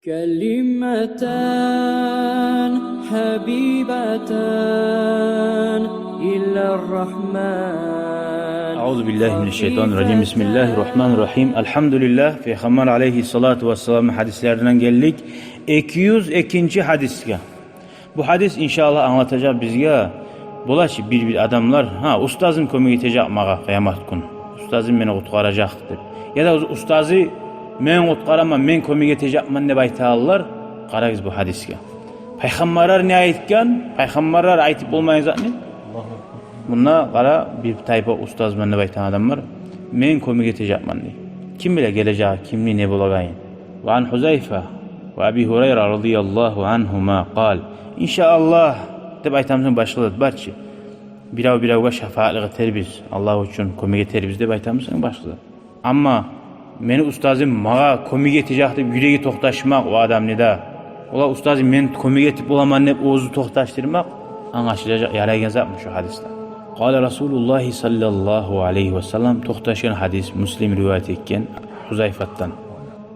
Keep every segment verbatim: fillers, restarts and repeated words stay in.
كلمتان حبيبتان إلى الرحمن. أعوذ بالله من الشيطان الرجيم. بسم الله الرحمن الرحيم. الحمد لله. Пайхаммар алейгьиссалату вассалам гьадислеринден гелдик эки юз экинчи гьадисге. Бу гьадис, иншааллагь, англатажакъ бизге, бола чы бир-бир адамлар: «Гьа, устазым кёмек этежек магъа къыямат гюн. Устазым мени къутгъаражакъ», – деп. Яда уз-, «Устазы, мен къутгъараман, мен кёмек этежекмен», – деп айтагъанлар. Къарагъыз бу гьадисге. Пайхаммарлар не айтгъан? Пайхаммарлар айтып болмайгъан затны. Мунда къара, бир тайпа устазман деп айтагъан адамлар: «Мен кёмек этежекмен», – дей. Ким биле гележек, кимни не болагъанын. وعن حذيفة وأبي هريرة رضي الله عنهما قال. «Иншааллагь», – деп айтамысан, башгъа зат бар чы. Бирев-биревге шапаатлыкъ этербиз, Аллагь учун кёмек этербиз деп айтамысан, башгъа зат. Амма «мени устазым магъа кёмек этежек» деп юреги токъташмакъ о адамны да, ола «устазым, мен кёмек этип боламан» деп оьзю токъташдырмакъ, англашылажакъ ярайгъан затмы шу гьадисден? قال رسول الله صلى الله عليه وسلم, токъташгъан гьадис, Муслим риваят этген, Гьузайфатдан.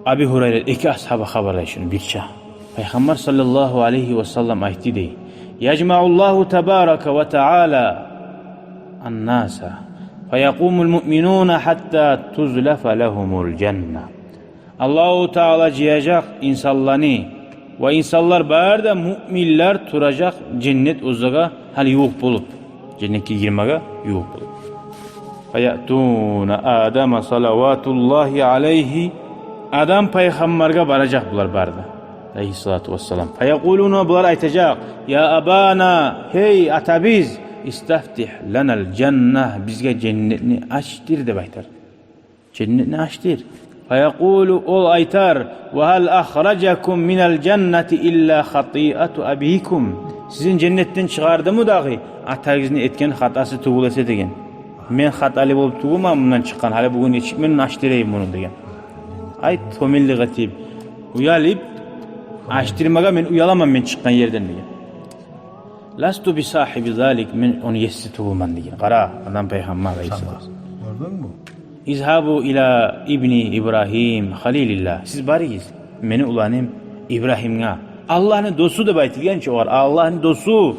Аби Гьурайра, эки асгьаба хабарлай шуну бирче. Пайхаммар саллаллагьу алайгьи ва саллам айтды дей: «يجمع الله تبارك وتعالى الناس فيقوم المؤمنون حتى تزلف لهم الجنة». Аллагьу Таала жыяжакъ инсанланы, ва инсанлар бары да, муъминлер, туражакъ женнет узагъа гьали ювукъ болуп, женнетге гирмеге ювукъ болуп. فيأتون آدم صلوات الله عليه. Адам пайхаммаргъа баражакъ булар бары да, алайгьиссалату вассалам. فيقولون, булар айтажакъ: «يا أبانا, гьей атабыз, استفتح لنا الجنة, бизге женнетни ачдыр», – деп айтар. Женнетни ачдыр. فيقول, ол айтар: «وهل أخرجكم من الجنة إلا خطيئة أبيكم». Сизин женнетден чыгъардымы дагъы атагъызны этген хатасы тюгюл эсе деген. Мен хаталы болуп тюгюлмен мундан чыкъгъан, гьали бугюн нечик мен ачдырайым муну деген. Айт, томиллик этип, уялып, ачдырмагъа мен уяламан мен чыкъгъан ерден деген. «لست بصاحب ذلك, мен ону еси тюгюлмен» деген. Къара, адам пайхаммар алайгьиссалам. Гёрдюнгмю? «اذهبوا إلى ابني إبراهيم خليل الله. Сиз барыгъыз мени уланым Ибрагьимге». Аллагьны досу деп айтылгъан чы огъар, Аллагьны досу.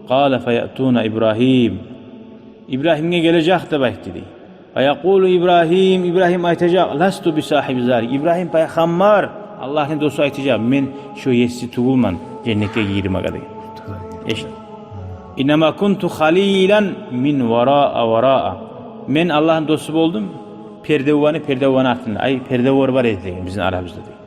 قال فيأتون إبراهيم. Ибрагьимге гележек деп айтды дей. فيقول إبراهيم, Ибрагьим айтажакъ: «لست بصاحب ذلك». Ибрагьим пайхаммар, Аллагьны досу айтажакъ: «Мен шо еси тюгюлмен женнетге гирмеге» деген. Эш. «إنما كنت خليلا من وراء وراء». Мен Аллагьны досу болдум пердеваны, пердеваны артында. Ай, пердевар бар эди деген бизин арабызда деген.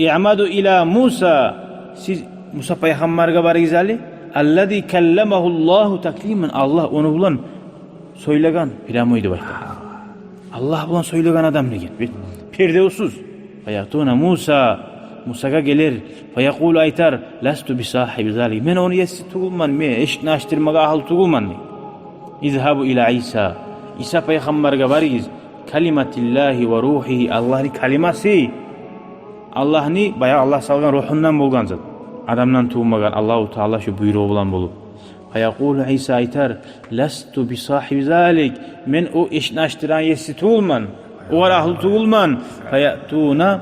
«اعمدوا إلى موسى». Сиз Муса пайхаммаргъа барыгъыз гьали. «الذي كلمه الله تكليما». Аллагь ону булан сёйлеген, прямой деп айта. Аллагь булан сёйлеген адам деген. Бит-, пердевсуз. «فيأتون موسى». Мусагъа гелер. «فيقول», айтар: «لست بصاحب ذلك». Мен ону еси тюгюлмен, мен эшикни ачдырмагъа агьлю тюгюлмен дей. «اذهبوا إلى عيسى». Иса пайхаммаргъа барыгъыз. «كلمة الله وروحه». Аллагьны калимасы. Аллагьны, баягъы Аллагь салгъан рухундан болгъан зат. Адамдан тувмагъан, Аллагьу Таала шо буйругъу булан болуп. «فيقول عيسى», айтар: «لست بصاحب ذلك». Мен о эшикни ачдырагъан еси тюгюлмен. Огъар агьлю тюгюлмен. «فيأتون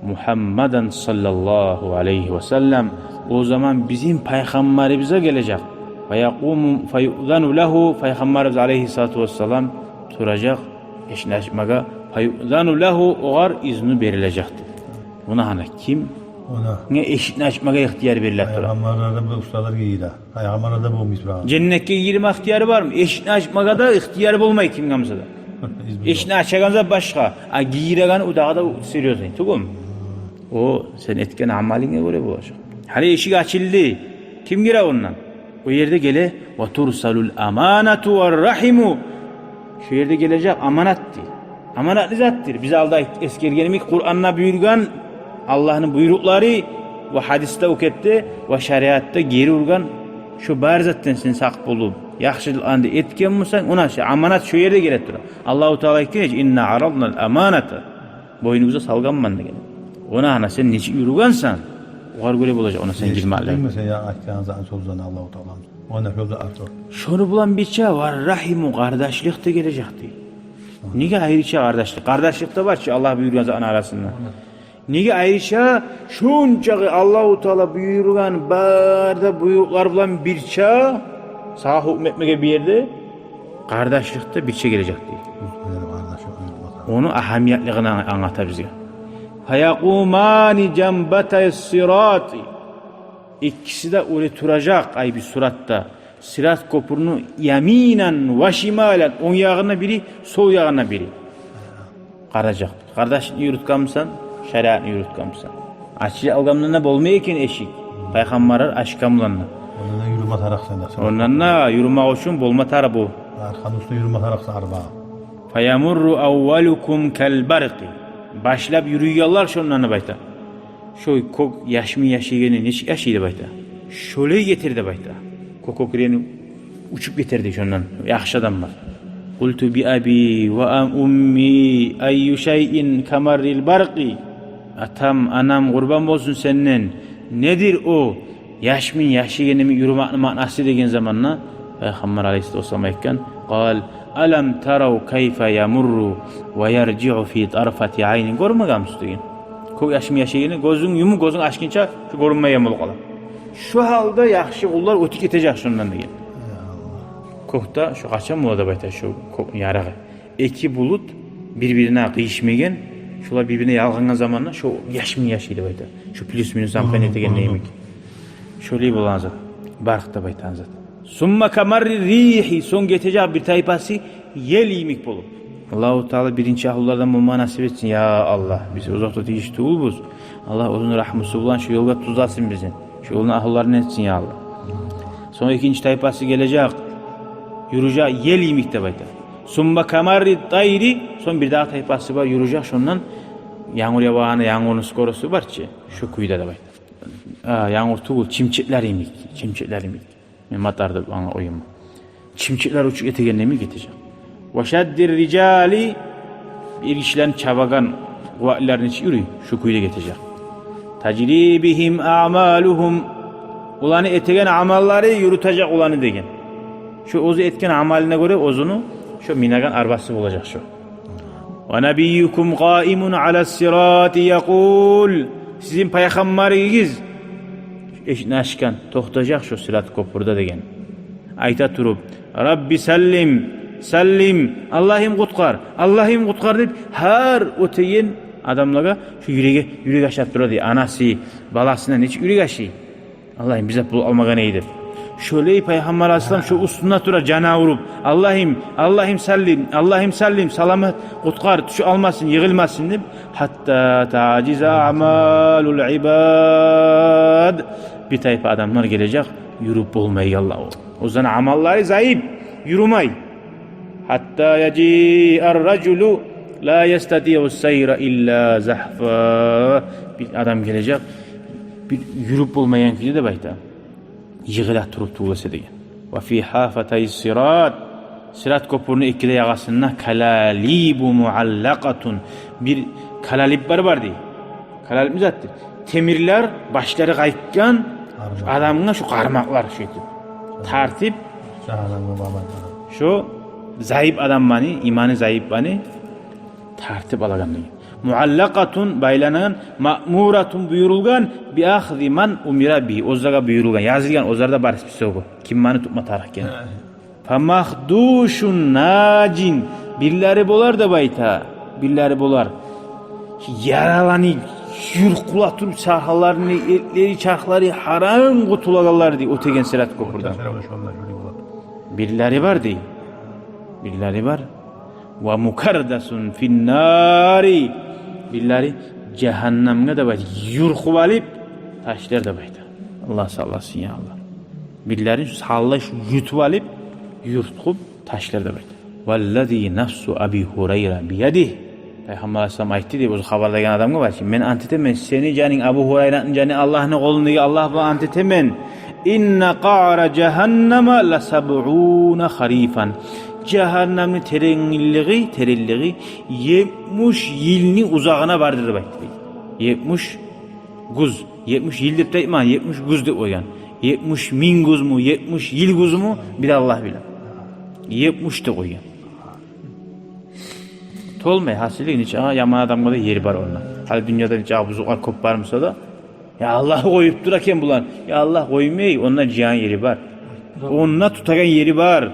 محمدا صلى الله عليه وسلم». О заман бизин пайхаммарыбызгъа гележек. «فيقوم فيؤذن له». Пайхаммарыбыз алайгьиссалату вассалам туражакъ эшикни ачмагъа. «فيؤذن له», огъар изну берилежекди. Муна гьана ким? Муна. Не эшикни ачмагъа ихтияр берилип тура? Пайхаммарлар да, бу устазлар гийди. Пайхаммарлар да болмай турагъан. Женнетге гирме ихтияры бармы? Эшикни ачмагъа да ихтияр болмай кимге буса да. Изну. Эшикни ачагъан зат башгъа, а гиреген о дагъы да серьёзный, тюгюлмю? О сен этген амалынга гёре болажакъ. Гьали эшик ачылды. Ким гире ондан? О ерде геле: «وترسل الأمانة والرحم». Шо ерде гележек аманат дей. Аманат не затдыр? Биз алда айт-, эсгергенибиз, Къуранда буюргъан Аллагьны буйрукълары ва гьадисде, оьктепде ва шариатда гери ургъан шо бар затдан сен сакъ болуп, яхшылыкъланы этген бусанг, она шо аманат шо ерде геле тура. Аллагьу Таала айтгъан: «إنا عرضنا الأمانة». Бойнугъузгъа салгъанман деген. Она гьана сен нечик юрюгенсен, огъар гёре болажакъ она сен гирмеклик. Эшитдингми сен я айтгъан затны, сёзлени Аллагьу Тааланы? Она сёз артыкъ. Шону булан бирче «والرحم», къардашлыкъ да гележекди. Неге айрыча къардашлыкъ? Къардашлыкъ да бар чы Аллагь буюргъан затны арасында. Неге айрыча? Шончакъы Аллагьу Таала буюргъан бары да буйрукълар булан бирче сагъа гьукму этмеге бу ерде къардашлыкъда бирче гележек дей. Ону агьамиятлыгъын анг-, англата бизге. Фаякъумани жанбатайс-сирати. Экиси де оьре туражакъ, ай, бир суратда. Сират кёпюрню яминан ва шималан, онг ягъына бири, сол ягъына бири. Къаражакъ. Къардашлыкъны юрютгенмисен, шариатны юрютгенмисен. Ачылып къалгъан булан да болмай экен эшик. Пайхаммарлар ачгъан булан да. Ондан да юрюме тарыкъ сен де. Ондан да юрюмек учун болма тарыкъ бу. Аркъаны уьстюне юрюме тарыкъ сен арбагъа. Фаямурру аввалукум кал баркъи. Башлап юрюйгенлер шондан деп айта. Шо кёк яшмин яшайгъаны нечик яшай деп айта. Шолай гетер деп айта. Кёк кёкрени учуп гетер дей шондан яхшы адамлар. Къулту би аби ва ам-, умми, айю шайин камаррил баркъи. Атам, анам, къурбан болсун сенден. Недир о яшмин яшайгъаны юрюмекни маънасы деген заманда Пайхаммар алайгьиссалату вассалам айтгъан: къал: алам тарав кайфа ямурру ва яржиу фи тарфати айнин. Гёрмегенмисиз деген. Кёк яшмин яшайгъаны, гёзюнг юмуп, гёзюнг ачгъынча шу гёрюнмейген болуп къала. Шу гьалда яхшы къуллар оьтюп гетежек шондан деген. Кёкде шу къачан бола деп айта, шу кёкню ярыгъы. Эки булут бир-бирине къыйышмайгъан, шолар бир-бирине ялгъангъан заманда шу яшмин яшай деп айта. Шу плюс-минус ампен этеген йимик. Шолай болгъан зат. Баркъ деп айтагъан зат. Сумма камарри рихи, сонг гетежек бир тайпасы ел йимик болуп. Аллагьу Таала биринчи агьлулардан болма насип этсин, я Аллагь. Биз озокъда тийишли тюгюлбюз. Аллагь оьзюню рагьмусу булан шу ёлгъа тюзлесин бизин. Шу ёлну агьлуларындан этсин, я Аллагь. Сонг экинчи тайпасы гележек, юрюжек ел йимик деп айта. Сумма камарри тайри, сонг бирдагъы тайпасы бар, юрюжек шондан, янгур явагъанда янгурну скоросту бар чы, шу кюйде деп айта. А, янгур тюгюл, чымчыкълар йимик, чымчыкълар йимик. Мен матар деп анга къояман. Чымчыкълар учуп гетеген йимик гетежек. Ва шаддир рижали, эргишилени чабагъан къуватлылар нечик юрюй, шу кюйде гетежек. Тажри бигьим аъмалугьум, оланы этеген амаллары юрютежек оланы деген. Шу оьзю этген амалына гёре оьзюню шу минеген арбасы болажакъ шу. Ва набиюкум къаимун алас-сирати якъул. Сизин пайхаммарыгъыз, эшикни ачгъан, токътажакъ шу сират кёпюрде деген. Айта туруп: Рабби саллим, саллим, Аллагьым къутгъар, Аллагьым къутгъар деп, гьар оьтеген адамлагъа шу юреги, юрек ашап тура дей. Анасы баласына нечик юрек ашай? Аллагьым, бир зат болуп къалмагъан эди деп. Шолай Пайхаммар алайгьиссалам шо уьстюнде тура, жан авруп: Аллагьым, Аллагьым саллим, Аллагьым саллим, саламат къутгъар, тюшюп алмасын, йыгъылмасын деп. Гьатта тажиза аъмалул ибад. Бир тайпа адамлар гележек, юрюп болмайгъанлар. Оланы амаллары зайып, юрюмей. Гьатта яжиар ражулу ла ястатиъу сайра илла загьфа. Бир адам гележек, бир юрюп болмайгъан кюйде деп айта. Йыгъыла туруп тюгюл эсе деген. Ва фи гьафатай сират. Сират кёпюрню эки де ягъасында калалибу муаллакъатун. Бир калалиблер бар дей. Калалиб не затдыр? Темирлер, башлары къайтгъан адамгъа шу къармакълар шу этип тартып, жагьаннемге бармай. Шу зайып адамланы, иманы зайыпланы тартып алагъан деген. Муаллакъатун, байланагъан, маъмуратун, буюрулгъан, би ахзи ман умира бигьи, оьзлеге буюрулгъан, язылгъан, оьзлерде бар списогу, ким муну тутма тарыкъ экен. Фамахдушун нажин, бирлери болар деп айта, бирлери болар. Яраланы юркъула туруп, чархларыны, этлери, чархлары гьаран къутулагъанлар дей, оьтеген сират кёпюрден. Бирлери бар дей, бирлери бар. Ва мукардасун финнари. Бирлери жагьаннемге деп айта, юркъуп алып ташлар деп айта. Аллагь сакъласын, я Аллагь. Бирлерин шу саллай шу ютуп алып, юркъуп ташлар деп айта. Валлази нафсу Аби Гьурайра биядигь. Пайхаммар алайгьиссалам айтды деп, оьзю хабарлагъан адамгъа бар чы: мен ант этемен, сени жанынг, Абу Гьурайраны жаны Аллагьны къолунда, Аллагь булан ант этемен. Инна къаъра жагьаннама ла сабъуна харифан. Жагьаннемни теренлиги, теренлиги етмиш йылны узагъына бардыр деп айтды. Етмиш гюз, етмиш йыл деп де айтмагъан, етмиш гюз деп къойгъан. Етмиш минг гюзмю, етмиш йыл гюзмю, бир Аллагь биле. Етмиш деп къойгъан. Толмай, гьасили, нечакъы яман адамгъа да ер бар онда. Гьали дюньяда нече бузукълар кёп бар буса да, я Аллагь къоюп тура экен буланы. Я Аллагь къоймай, онда жыягъан ери бар. Онда тутагъан ери бар.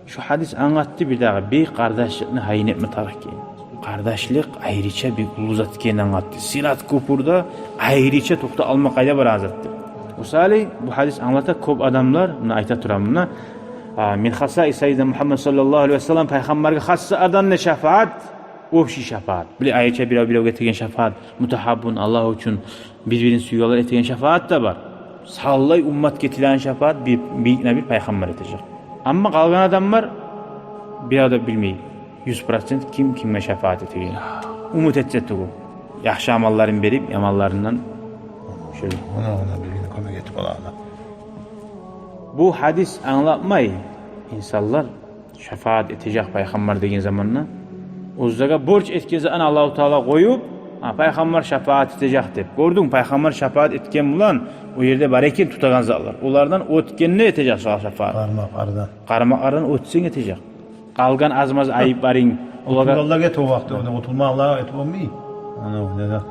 Шу гьадис англатды бирдагъы бек къардашлыкъны гьайын этме тарыкъ экенин. Къардашлыкъ айрыча бек уллу зат экенин англатды. Сырат кёпюрде айрыча токътап алма къайда барагъан затдыр. Мисали, бу гьадис англата, кёп адамлар, муна айта тураман, муна, а, мин хасаис сайидина Мугьаммад саллаллагьу алайгьи ва саллам, пайхаммаргъа хас адам не шафаат, общий шафаат. Били айрыча бирев-биревге этеген шафаат, мутагьаббун, Аллагь учун бир-бирин сюегенлер этеген шафаат да бар. Савлай умматгъа этилеген шафаат бир, бир, бир пайхаммар этежек. Амма къалгъан адамлар бирев де билмей юз процент ким кимге шафаат этеген. Умут этсе тюгюл. Яхшы амалларын берип, яманларындан шолай. Она, она бир-бирине кёмек этип ала, ана. Бу гьадис англатмай инсанлар шафаат этежек пайхаммар деген заманда, оьзлеге борч этген затны Аллагьу Таала къоюп, а, пайхаммар шафаат этежек деп. Гёрдюнг, пайхаммар шафаат этген булан о ерде бар экен тутагъан затлар. Олардан оьтгенде этежек шафаат. Къармакълардан. Къармакълардан оьтсенг этежек. Къалгъан аз-маз айып барынг олагъа. Къутулгъанлагъа эте о вакътиде, ону къутулмагъанлагъа этип болмай. Ана, о не зат?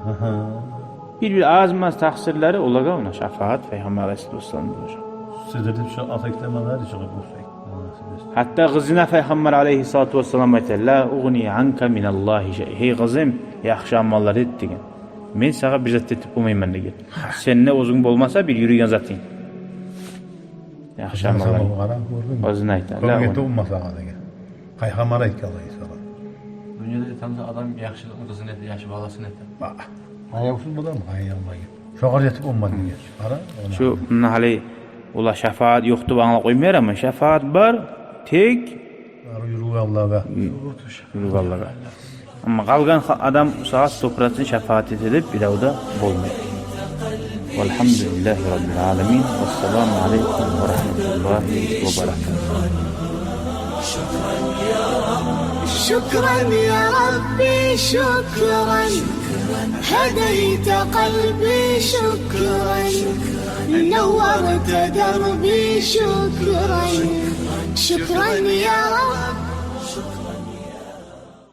Бир-бир аз-маз такъсырлары, олагъа, она шафаат пайхаммар алайгьиссалату вассалам болажакъ. Сидирдип шу аса китемалар чыгъып болсай. Гьатта къызына пайхаммар алайгьиссалату вассалам айта: «Ла угъни анка миналлагьи шайъа». Гьей къызым, яхшы амаллар эт деген. Мен сагъа бир зат этип болмайман деген. Сенде оьзюнг болмаса бир юрюген затынг. Яхшы амаллар. Къара, гёрдюнгмю? Оьзюн айта. Кёмек этип болмаса сагъа деген. Пайхаммар айтгъан алайгьиссалам. Дюньяда этемсе адам яхшылыкъны къызына эте, яхшы баласына эте. Ба. Аяв сюймеген, аяв болмай. Шогъар етип болмады деген. Къара, она. Шу, муна гьали олар шафаат ёкъ деп англап къоймай, амма шафаат бар, тек бар юрюгенлеге. Юрюгенлеге. Амма къалгъан ха-, адам сагъа сто процент шафаат эте деп бирев де болмай. Валгьамдулиллагьи раббил аламин. Вассаламу алайкум ва рагьматуллагьи ва баракатугь. شكرا يا ربي، شكرا. هديت قلبي، شكرا. نورت دربي، شكرا. شكرا يا رب.